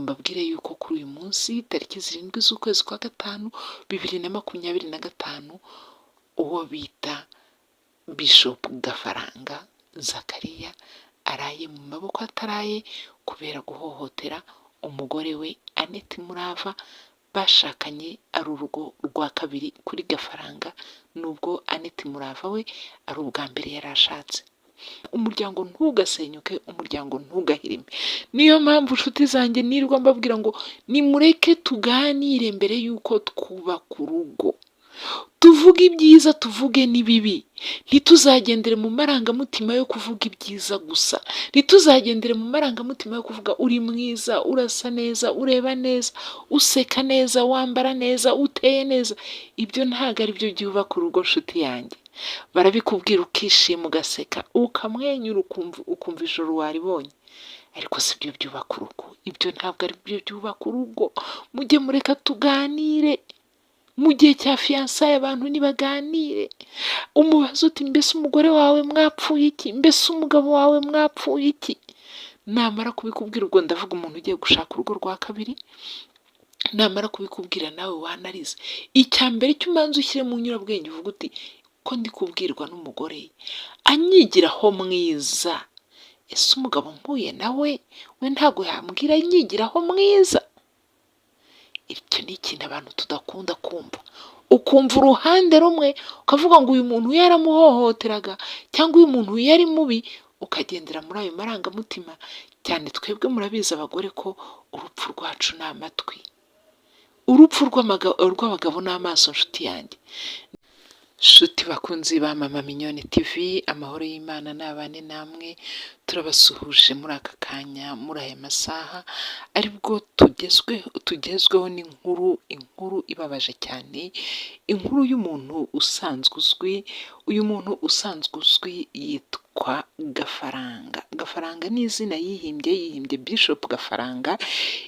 mbabwire yuko kuri uyu munsi tariki 7 z'ukwezi kwa gatanu 2025, uwo bita Bishop Gafaranga Zakariya araye mu maboko ataraye kubera guhohotera umugore we Annette Murava bashakanye, ari urugo rwa kabiri kuri Gafaranga, nubwo Annette Murava we ari ubwa mbere yari ashatse. Umuryango ntugasenyuke, umuryango ntugahirime. Niyo mpamvu, inshuti zanjye, nirwa mbabwira ngo nimureke tuganire mbere y'uko twubaka urugo, tuvuge ibyiza, tuvuge n'ibibi. Ntituzagendere mu marangamutima yo kuvuga ibyiza gusa, ntituzagendere mu marangamutima yo kuvuga uri mwiza, urasa neza, ureba neza, useka neza, wambara neza, uteye neza. Ibyo ntabwo ari byo byubaka urugo, nshuti yanjye. Barabikubwira ukishima, ugaseka, ukamwenyura, ukumva ijoro waribonye, ariko si byo byubaka urugo. Ibyo ntabwo ari byo byubaka urugo. Mujye mureka tuganire mu gihe cya fiançailles, abantu nibaganire. Umubaze uti: "Mbese umugore wawe mwapfuye iki? Mbese umugabo wawe mwapfuye iki?" Namara kubikubwira, ubwo ndavuga umuntu ugiye gushaka urugo rwa kabiri, namara kubikubwira nawe wanarize. Icya mbere cyo umanza ushyire mu nyurabwenge, uvuga uti: "Ko ndi kubwirwa n'umugore anyigiraho mwiza, ese umugabo mpuye nawe we ntabwo yambwira anyigiraho mwiza?" Icyo ni ikintu abantu tudakunda kumva. Ukumva uruhande rumwe, ukavuga ngo uyu muntu yaramuhohoteraga cyangwa uyu muntu yari mubi, ukagendera muri ayo marangamutima cyane. Twebwe murabizi abagore ko urupfu rwacu ni amatwi, urupfu rw'abagabo ni amaso, nshuti yanjye. Nshuti bakunzi ba Mama Mignone TV, amahoro y'Imana nabane namwe. Turabasuhuje muri aka kanya, muri aya masaha, aribwo tugezweho n'inkuru, inkuru ibabaje cyane, inkuru y'umuntu usanzwe uzwi. Uyu muntu usanzwe uzwi yitwa Gafaranga. Gafaranga ni izina yihimbye, yihimbye Bishop Gafaranga.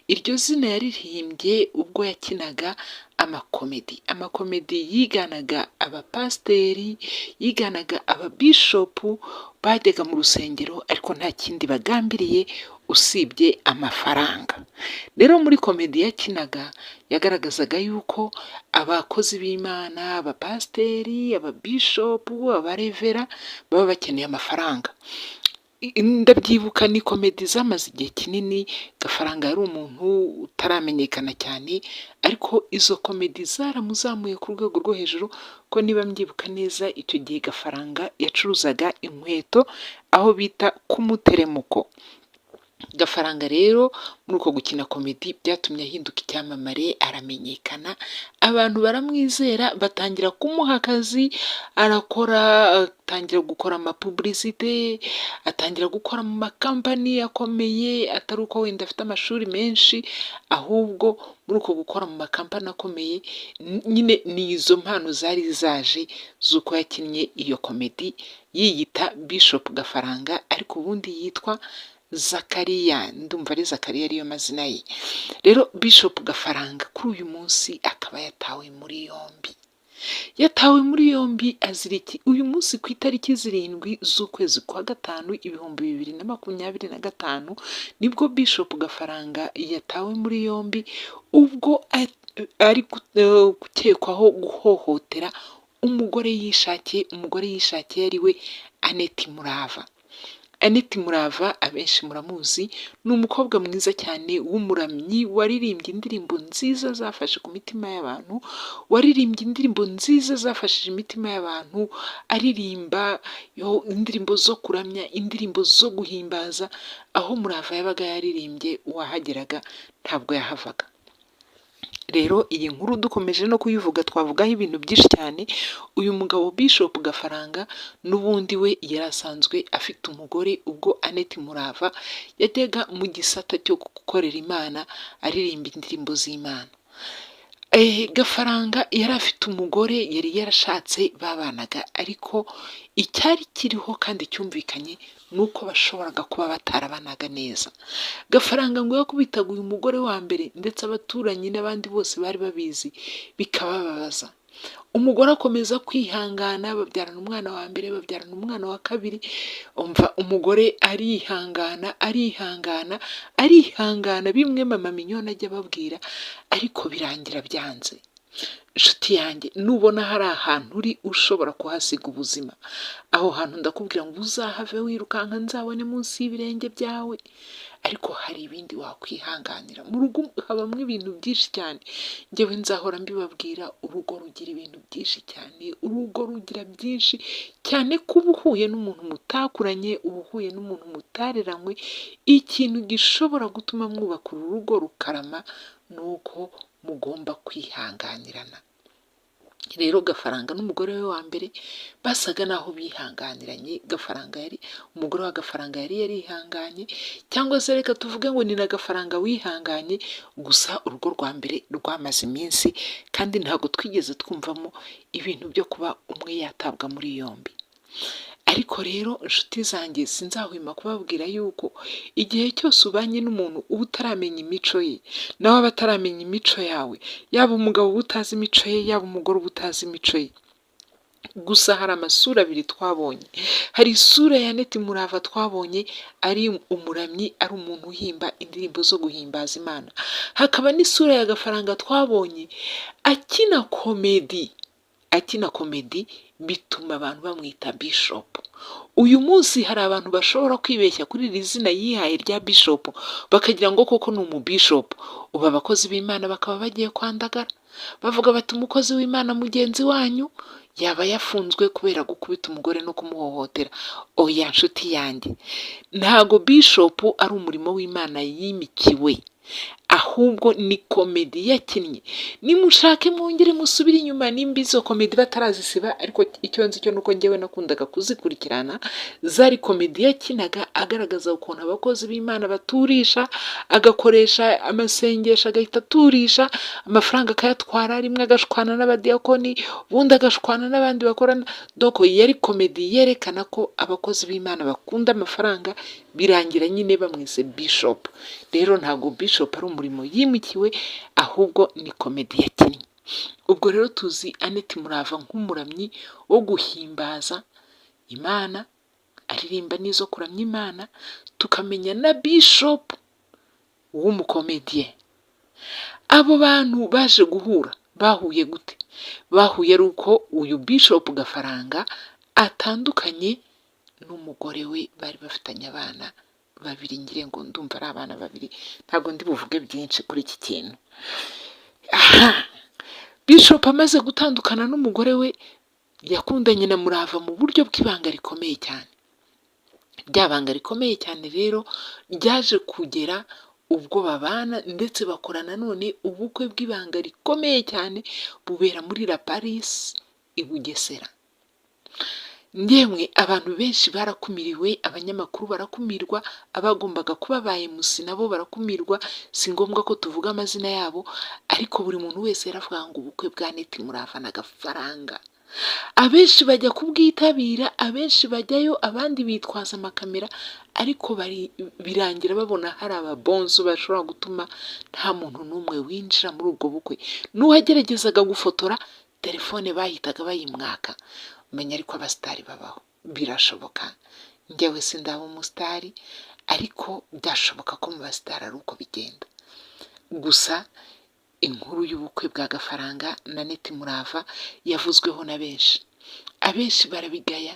Iryo zina yaririhimbye ubwo yakinaga amakomedi. Amakomedi yiganaga abapasiteri, yiganaga ababishopu bajyaga mu rusengero ariko nta kindi bagambiriye usibye amafaranga. Rero muri komedi yakinaga yagaragazaga yuko abakozi b'Imana, abapasiteri, ababishopu, abarevera baba bakeneye amafaranga. Ndabyibuka ni komedi zamaze igihe kinini. Gafaranga yari umuntu utaramenyekana cyane, ariko izo komedi zaramuzamuye ku rwego rwo hejuru, ko niba mbyibuka neza icyo gihe Gafaranga yacuruzaga inkweto aho bita ku Muteremuko. Gafaranga rero muri uko gukina komedi byatumye ahinduka icyamamare, aramenyekana, abantu baramwizera, batangira kumuha akazi, arakora, atangira gukora amapublicité, atangira gukora mu makampani akomeye, atari uko wenda afite amashuri menshi, ahubwo muri uko gukora mu makampani akomeye nyine ni izo mpano zari zaje z'uko yakinnye iyo komedi yiyita Bishop Gafaranga, ariko ubundi yitwa Zakariya, ndumva ari Zakariya ariyo mazina ye. Rero Bishop Gafaranga kuri uyu munsi akaba yatawe muri yombi. Yatawe muri yombi azira iki? Uyu munsi ku itariki 7 z'ukwezi kwa gatanu 2025 nibwo Bishop Gafaranga yatawe muri yombi, ubwo ari gukekwaho guhohotera umugore yishakiye. Umugore yishakiye ari we Annette Murava. Annette Murava abenshi muramuzi, ni umukobwa mwiza cyane w'umuramyi waririmbye indirimbo nziza zafashe ku mitima y'abantu, waririmbye indirimbo nziza zafashije imitima y'abantu, aririmba indirimbo zo kuramya, indirimbo zo guhimbaza. Aho Murava yabaga yaririmbye, uwahageraga ntabwo yahavaga. Rero iyi nkuru dukomeje no kuyivuga twavugaho ibintu byinshi cyane. Uyu mugabo Bishop Gafaranga n'ubundi we yari asanzwe afite umugore ubwo Annette Murava yajyaga mu gisata cyo gukorera Imana aririmba indirimbo z'Imana. Gafaranga yari afite umugore yari yarashatse babanaga, ariko icyari kiriho kandi cyumvikanye ni uko bashoboraga kuba batarabanaga neza. Gafaranga ngo yakubitaga uyu mugore wa mbere, ndetse abaturanyi n'abandi bose bari babizi bikabababaza. Umugore akomeza kwihangana, babyarana umwana wa mbere, babyarana umwana wa kabiri, umva umugore arihangana, arihangana, arihangana, bimwe mama Mignonne ajya ababwira, ariko birangira byanze. Inshuti yanjye, nubona hari ahantu uri ushobora kuhasiga ubuzima, aho hantu ndakubwira ngo uzahave wirukanka, nzabone munsi y'ibirenge byawe, ariko hari ibindi wakwihanganira. Mu rugo habamo ibintu byinshi cyane, njyewe nzahora mbibabwira, urugo rugira ibintu byinshi cyane, urugo rugira byinshi cyane, kuba uhuye n'umuntu mutakuranye, uba uhuye n'umuntu mutareranywe, ikintu gishobora gutuma mwubaka uru rugo rukarama ni uko mugomba kwihanganirana. Rero Gafaranga n'umugore we wa mbere basaga naho bihanganiranye, Gafaranga yari umugore wa Gafaranga yari yarihanganye, cyangwa se reka tuvuge ngo ni na Gafaranga wihanganye, gusa urugo rwa mbere rwamaze iminsi kandi ntabwo twigeze twumvamo ibintu byo kuba umwe yatabwa muri yombi. Ariko rero inshuti zanjye, sinzahwema kubabwira yuko igihe cyose ubanye n'umuntu uba utaramenya imico ye, nawe aba ataramenya imico yawe, yaba umugabo uba utazi imico ye, yaba umugore uba utazi imico ye. Gusa hari amasura abiri twabonye, hari isura ya Annette Murava twabonye ari umuramyi, ari umuntu uhimba indirimbo zo guhimbaza Imana, hakaba n'isura ya Gafaranga twabonye akina comedy, akina comedy bituma abantu bamwita Bishop. Uyu munsi hari abantu bashobora kwibeshya kuri iri zina yihaye rya Bishop, bakagira ngo koko ni umubishop. Ubu abakozi b'Imana bakaba bagiye kwandagara, bavuga bati umukozi w'Imana mugenzi wanyu yaba yafunzwe kubera gukubita umugore no kumuhohotera. Oya nshuti yanjye, ntago Bishop ari umurimo w'Imana yimikiwe, ahubwo ni comedy yakinnye. Nimushake mwongere musubire inyuma nimba izo comedy batarazisiba, ariko icyo nzi cyo nuko njyewe nakundaga kuzikurikirana, zari comedy yakinaga agaragaza ukuntu abakozi b'Imana baturisha, agakoresha amasengesho agahita aturisha, amafaranga akayatwara, rimwe agashwana n'abadiyakoni, ubundi agashwana n'abandi bakorana. Donc yari comedy yerekana ko abakozi b'Imana bakunda amafaranga, birangira nyine bamwise Bishop. Rero ntabwo Bishop ari umurimo yimikiwe, ahubwo ni comedy yakinnye. Ubwo rero tuzi Annette Murava nk'umuramyi wo guhimbaza Imana, aririmba n'izo kuramya Imana, tukamenya na Bishop w'umucomédien. Abo bantu baje guhura, bahuye gute? Bahuye ari uko uyu Bishop Gafaranga atandukanye n'umugore we bari bafitanye abana babiri, ngire ngo ndumva ari abana babiri, ntabwo ndi buvuge byinshi kuri iki kintu. Aha Bishop amaze gutandukana n'umugore we, yakundanye na Murava mu buryo bw'ibanga rikomeye cyane. Rya banga rikomeye cyane rero ryaje kugera ubwo babana, ndetse bakora nanone ubukwe bw'ibanga rikomeye cyane, bubera muri La Paris i Bugesera. Yemwe, abantu benshi barakumiriwe, abanyamakuru barakumirwa, abagombaga kuba ba MC nabo barakumirwa, si ngombwa ko tuvuga amazina yabo, ariko buri muntu wese yaravuga ngo ubukwe bwa Annette Murava na Gafaranga. Abenshi bajya kubwitabira, abenshi bajyayo, abandi bitwaza amakamera, ariko birangira babona hari ababonzo bashobora gutuma nta muntu n'umwe winjira muri ubwo bukwe. N'uwageragezaga gufotora, telefone bahitaga bayimwaka. Umenya ariko abasitari babaho, birashoboka. Njyewe sindaba umusitari, ariko byashoboka ko mu basitari ari uko bigenda. Gusa inkuru y'ubukwe bwa Gafaranga na Annette Murava yavuzweho na benshi, abenshi barabigaya.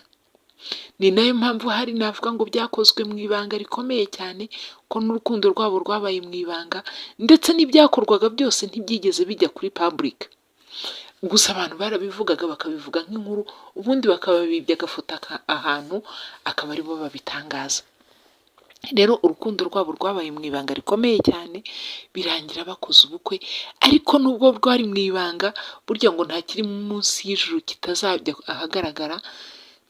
Ni nayo mpamvu hari navuga ngo byakozwe mu ibanga rikomeye cyane, ko n'urukundo rwabo rwabaye mu ibanga, ndetse n'ibyakorwaga byose ntibyigeze bijya kuri public. Gusa abantu barabivugaga, bakabivuga nk'inkuru, ubundi bakababibye agafoto ahantu akaba aribo babitangaza. Rero urukundo rwabo rwabaye mu ibanga rikomeye cyane, birangira bakoze ubukwe, ariko nubwo bwari mu ibanga, burya ngo nta kiri munsi y'ijuru kitazajya ahagaragara.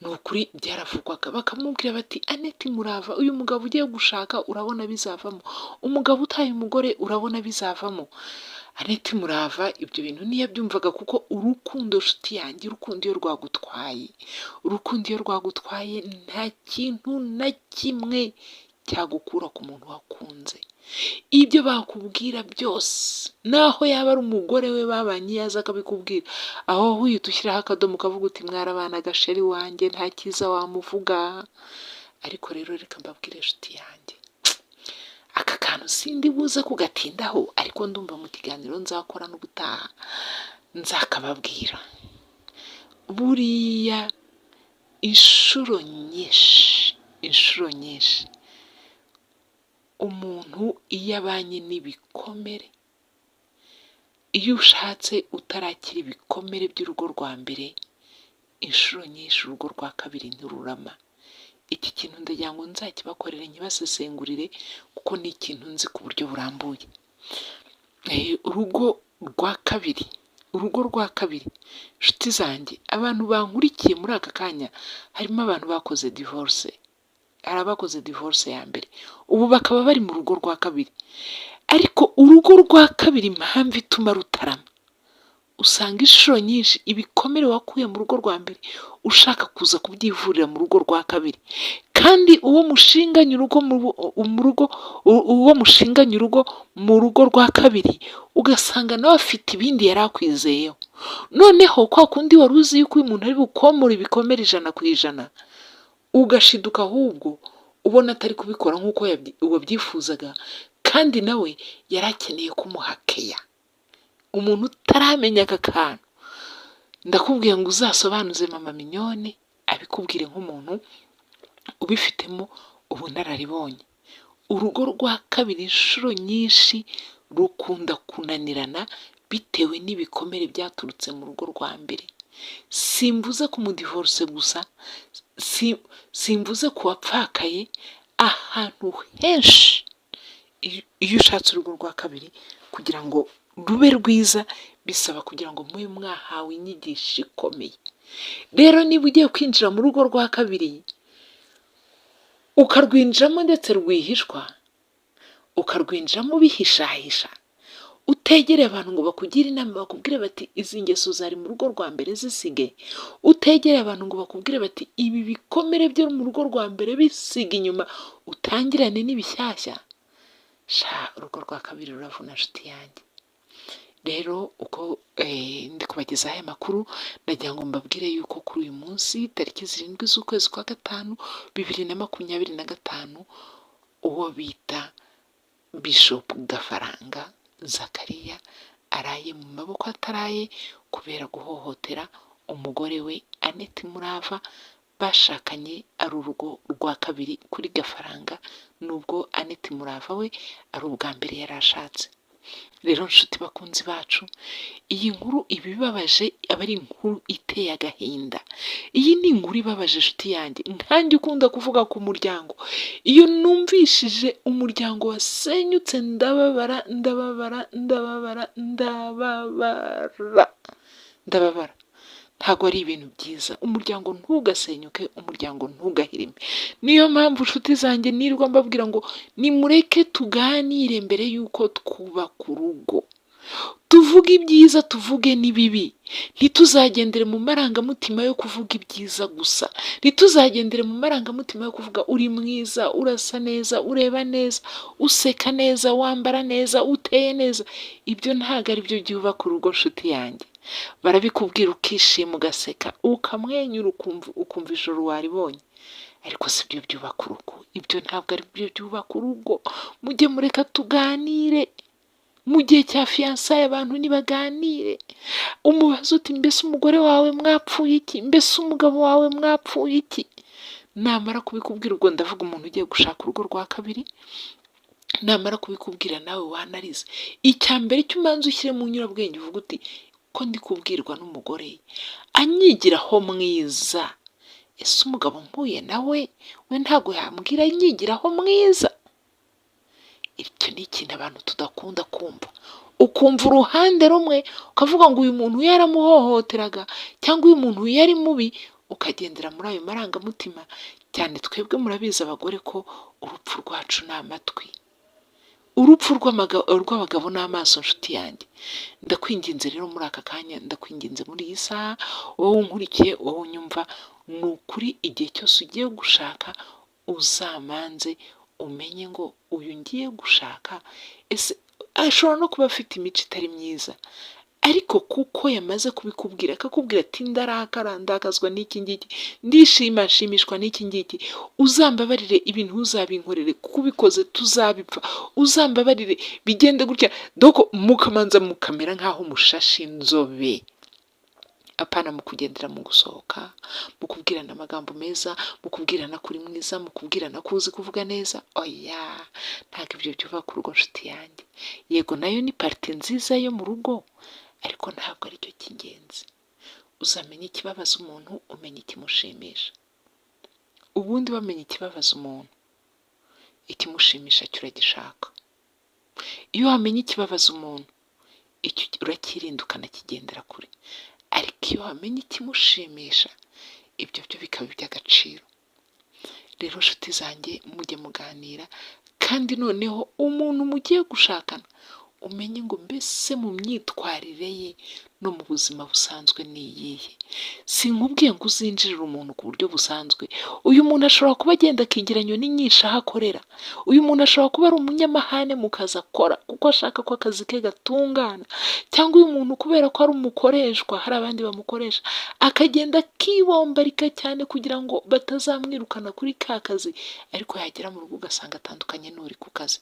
Ni ukuri byaravugwaga, bakamubwira bati Annette Murava, uyu mugabo ugiye gushaka urabona bizavamo, umugabo utaye umugore urabona bizavamo. Annette Murava ibyo bintu ntiyabyumvaga, kuko urukundo, nshuti yanjye, urukundo iyo rwagutwaye, urukundo iyo rwagutwaye nta kintu na kimwe cyagukura ku muntu wakunze. Ibyo bakubwira byose, naho yaba ari umugore we babanye, iyo aza akabikubwira, aho uhita ushyiraho akadomo ukavuga uti: "Mwarabanaga chéri wanjye, nta cyiza wamuvuga." Ariko rero reka mbabwire, inshuti yanjye, aka kantu sindi buze kugatindaho, ariko ndumva mu kiganiro nzakora n'ubutaha nzakababwira. Buriya inshuro nyinshi, inshuro nyinshi, umuntu iyo abanye n'ibikomere, iyo ushatse utarakira ibikomere by'urugo rwa mbere, inshuro nyinshi urugo rwa kabiri ntirurama. Iki kintu ndagira ngo nzakibakorere, nkibasesengurire, kuko ni ikintu nzi ku buryo burambuye. Urugo rwa kabiri, urugo rwa kabiri, inshuti zanjye, abantu bankurikiye muri aka kanya, harimo abantu bakoze divorce, hari abakoze divorce ya mbere, ubu bakaba bari mu rugo rwa kabiri. Ariko urugo rwa kabiri, impamvu ituma rutarama, usanga inshuro nyinshi ibikomere wakuye mu rugo rwa mbere ushaka kuza kubyivurira mu rugo rwa kabiri, kandi uwo mushinganye urugo mu rugo, uwo mushinganye urugo mu rugo rwa kabiri, ugasanga nawe afite ibindi yari akwizeyeho. Noneho kwa kundi wari uzi yuko uyu muntu ari bukomore ibikomere 100%, ugashiduka ahubwo ubona atari kubikora nk'uko wabyifuzaga, kandi nawe yari akeneye kumuha keya. Umuntu utaramenya aka kantu, ndakubwiye ngo uzasobanuze Mama Mignone abikubwire nk'umuntu ubifitemo ubunararibonye. Urugo rwa kabiri inshuro nyinshi rukunda kunanirana bitewe n'ibikomere byaturutse mu rugo rwa mbere. Simvuze ku mudivorce gusa, simvuze ku wapfakaye, ahantu henshi iyo ushatse urugo rwa kabiri, kugira ngo rube rwiza bisaba kugira ngo mube mwahawe inyigisho ikomeye. Rero niba ugiye kwinjira mu rugo rwa kabiri, ukarwinjiramo ndetse rwihishwa, ukarwinjiramo ubihishahisha, utegereye abantu ngo bakugire inama, bakubwire bati: "Izi ngeso zari mu rugo rwa mbere zisige", utegereye abantu ngo bakubwire bati: "Ibi bikomere byo mu rugo rwa mbere bisiga inyuma, utangirane n'ibishyashya", sha, urugo rwa kabiri ruravuna, nshuti yanjye. Rero uko ndi kubagezaho aya makuru, ndagira ngo mbabwire yuko kuri uyu munsi, tariki 7 z'ukwezi kwa 5 2025, uwo bita Bishop Gafaranga Zakariya araye mu maboko ataraye kubera guhohotera umugore we Annette Murava, bashakanye ari urugo rwa kabiri kuri Gafaranga, nubwo Annette Murava we ari ubwa mbere yari ashatse. Rero nshuti bakunzi bacu, iyi nkuru iba ibabaje, aba ari inkuru iteye agahinda. Iyi ni inkuru ibabaje, inshuti yanjye, nkanjye ukunda kuvuga ku muryango. Iyo numvishije umuryango wasenyutse ndababara, ndababara, ndababara, ndababara, ndababara. Ntabwo ari ibintu byiza. Umuryango ntugasenyuke, umuryango ntugahirime. Niyo mpamvu, inshuti zanjye, nirirwa mbabwira ngo nimureke tuganire mbere y'uko twubaka urugo. Tuvuge ibyiza, tuvuge n'ibibi. Ntituzagendere mu marangamutima yo kuvuga ibyiza gusa, ntituzagendere mu marangamutima yo kuvuga: "Uri mwiza, urasa neza, ureba neza, useka neza, wambara neza, uteye neza." Ibyo ntabwo ari byo byubaka urugo, nshuti yanjye. Barabikubwira ukishima, ugaseka, ukamwenyura, ukumva ijoro waribonye, ariko si byo byubaka urugo. Ibyo ntabwo ari byo byubaka urugo. Mujye mureka tuganire mu gihe cya fiançailles. Abantu nibaganire, umubaze uti: "Mbese umugore wawe mwapfuye iki? Mbese umugabo wawe mwapfuye iki?" Namara kubikubwira, ubwo ndavuga umuntu ugiye gushaka urugo rwa kabiri, namara kubikubwira nawe wanarize, icya mbere cyo umanza ushyire mu nyurabwenge, uvuga uti: "Ko ndi kubwirwa n'umugore anyigiraho mwiza, ese umugabo mpuye nawe we ntabwo yambwira anyigiraho mwiza?" Icyo ni ikintu abantu tudakunda kumva. Ukumva uruhande rumwe, ukavuga ngo uyu muntu yaramuhohoteraga cyangwa uyu muntu yari mubi, ukagendera muri ayo marangamutima cyane. Twebwe murabizi abagore ko urupfu rwacu ni amatwi, urupfu rw'abagabo ni amaso. Nshuti yanjye, ndakwinginze rero muri aka kanya, ndakwinginze muri iyi saha, wowe unkurikiye, wowe unyumva, ni ukuri igihe cyose ugiye gushaka uzamanze Umenye ngo uyu ngiye gushaka, ese ashobora no kuba afite imico itari myiza, ariko kuko yamaze kubikubwira, akakubwira ati: "Ndarakara, ndakazwa n'iki ngiki, ndishima, nshimishwa n'iki ngiki, uzambabarire, ibintu uzabinkorere, kuko ubikoze tuzabipfa, uzambabarire bigende gutya." Donc mukamanza mukamera nk'aho mushashe inzobe, apana mu kugendera mu gusohoka, mu kubwirana amagambo meza, mu kubwirana kuri mwiza, mu kubwirana ko uzi kuvuga neza. Oya, ntabwo ibyo byubaka urugo, nshuti yanjye. Yego, nayo ni partie nziza yo mu rugo, ariko ntabwo aricyo cy'ingenzi. Uzamenya ikibabaza umuntu, umenya ikimushimisha. Ubundi wamenya ikibabaza umuntu, ikimushimisha cyo uragishaka. Iyo wamenya ikibabaza umuntu, icyo urakirinda, ukanakigendera kure. Ariko iyo wamenya ikimushimisha, ibyo byo bikaba iby'agaciro. Rero nshuti zanjye, mujye muganira, kandi noneho umuntu mugiye gushakana, umenye ngo mbese mu myitwarire ye no mu buzima busanzwe ni iyihe? Sinkubwiye ngo uzinjirire umuntu ku buryo busanzwe. Uyu muntu ashobora kuba agenda akigira nyoni nyinshi aho akorera. Uyu muntu ashobora kuba ari umunyamahane mu kazi akora, kuko ashaka ko akazi ke gatungana. Cyangwa uyu muntu, kubera ko ari umukoreshwa, hari abandi bamukoresha, akagenda akibombarika cyane kugira ngo batazamwirukana kuri ka kazi, ariko yagera mu rugo ugasanga atandukanye n'uri ku kazi.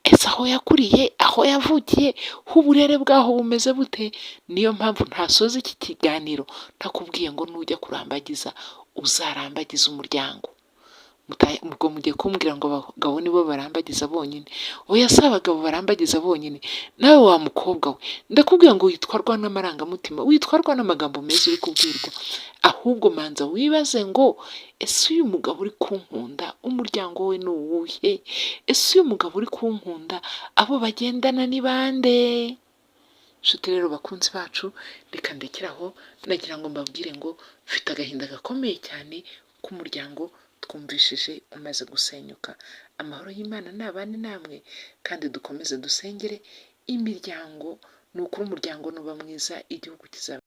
Ese aho yakuriye, aho yavukiye, uburere bwaho bumeze bute? Niyo mpamvu ntasoza iki kiganiro ntakubwiye ngo nujya kurambagiza, uzarambagize umuryango. Ubwo mugiye kumbwira ngo abagabo nibo barambagiza bonyine. Oya, si abagabo barambagiza bonyine. Nawe wa mukobwa we, ndakubwira ngo witwarwa n'amarangamutima, witwarwa n'amagambo meza uri kubwirwa, ahubwo manza wibaze ngo: ese uyu mugabo uri kunkunda, umuryango we ni uwuhe? Ese uyu mugabo uri kunkunda, abo bagendana ni bande? Nshuti rero, bakunzi bacu, reka ndekere aho. Nagira ngo mbabwire ngo mfite agahinda gakomeye cyane k'umuryango twumvishije umaze gusenyuka. Amahoro y'Imana nabane namwe, kandi dukomeze dusengere imiryango. Ni ukuri, umuryango nuba mwiza, igihugu kizaba